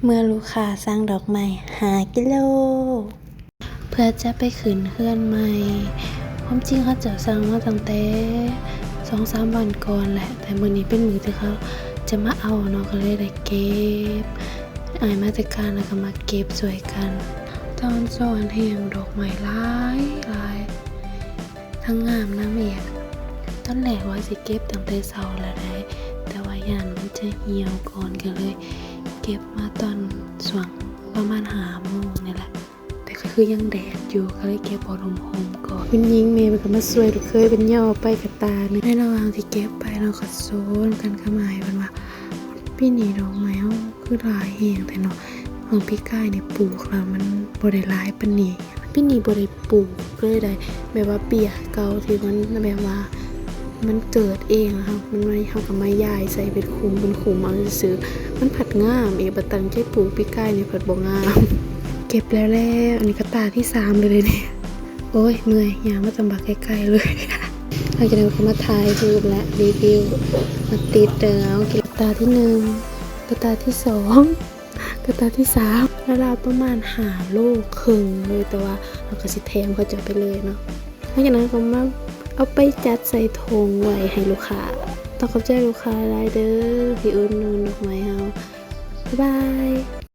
ເມື່ອລູກຄ້າສັ່ງດອກໄມ້ຫ້າກິໂລ ເພື່ອຈະໄປຂຶ້ນເຮືອນໃໝ່. ຄວາມຈິງເຂົາເຈົ້າສັ່ງມາຕັ້ງແຕ່ສອງສາມວັນກ່ອນແຫຼະ, ແຕ່ມື້ນີ້ເປັນມື້ທີ່ເຂົາຈະມາເອົາເນາະ, ກໍເລີຍໄດ້ເກັບ. ອ້າຍມາແຕ່ການ ແລ້ວກໍມາເກັບຊ່ວຍກັນ. ຕອນສວນແຮງ ດອກໄມ້ຫຼາຍໆ ທັງງາມນຳອີກ. ຕອນແລກວ່າຊິເກັບຕັ້ງແຕ່ເຊົ້າແລ້ວໃດ໋ ແຕ່ວ່າຢ້ານມັນຈະຫ່ຽວກ່ອນ ກໍເລີຍເກັບມາຕອນຊ່ວງປະມານຫ້າໂມງນີ້ແຫຼະ, ແຕ່ກໍຄືຍັງແດດຢູ່ ກໍເລີຍເກັບເອົາຮົ່ມໆກ່ອນ. ເປັນຍິງແມ່ເພິ່ນກໍມາຊ່ວຍລູກເຂີຍເພິ່ນຍໍໄປກະຕ່າໜຶ່ງ. ໃນລະຫວ່າງທີ່ເກັບໄປເນາະ ກໍສົນກັນກັບອ້າຍເພິ່ນວ່າ ປີນີ້ດອກໄມ້ເຮົາຄືຫຼາຍແຮງແທ້ເນາະ, ຫວ່າງປີກາຍນີ້ປູກແລ້ວມັນບໍ່ໄດ້ຫຼາຍປານນີ້. ປີນີ້ບໍ່ໄດ້ປູກເລີຍໃດ໋ ແບບວ່າເບ້ຍເກົ່າທີ່ມັນແບບວ່າມັນເກີດເອງ ເຮົາ ມັນ ເຮົາກໍມາຍ້າຍໃສ່ເປັນຂຸມເປັນຂຸມເອົາຊື່ໆ ມັນພັດງາມອີກ, ບັດຕັ້ງໃຈປູກປີກາຍນີ້ພັດບໍ່ງາມ. ເກັບແລ້ວໆ ອັນນີ້ກະຕ່າທີສາມເລີຍເດ້ນີ້. ໂອ້ຍ ເມື່ອຍ ຍ່າງມາຕຳບັກໃກ້ໆເລີຍ. ຫຼັງຈາກນັ້ນກໍມາຖ່າຍຮູບແລະຣີວິວ ມາຕິດເດີ ເອົາກະຕ່າທີໜຶ່ງ ກະຕ່າທີສອງ ກະຕ່າທີສາມ ລາວໆປະມານຫ້າໂລເຄິ່ງເລີຍ, ແຕ່ວ່າເຮົາກໍຊິແຖມເຂົາເຈົ້າໄປເລີຍເນາະ. ຫຼັງຈາກນັ້ນກໍມາເອົາໄປຈັດໃສ່ຖົງໄວ້ໃຫ້ລູກຄ້າ. ຕ້ອງຂອບໃຈລູກຄ້າຫຼາຍເດີ ທີ່ອຸດໜູນດອກໄມ້ເຮົາ. ບາຍບາຍ.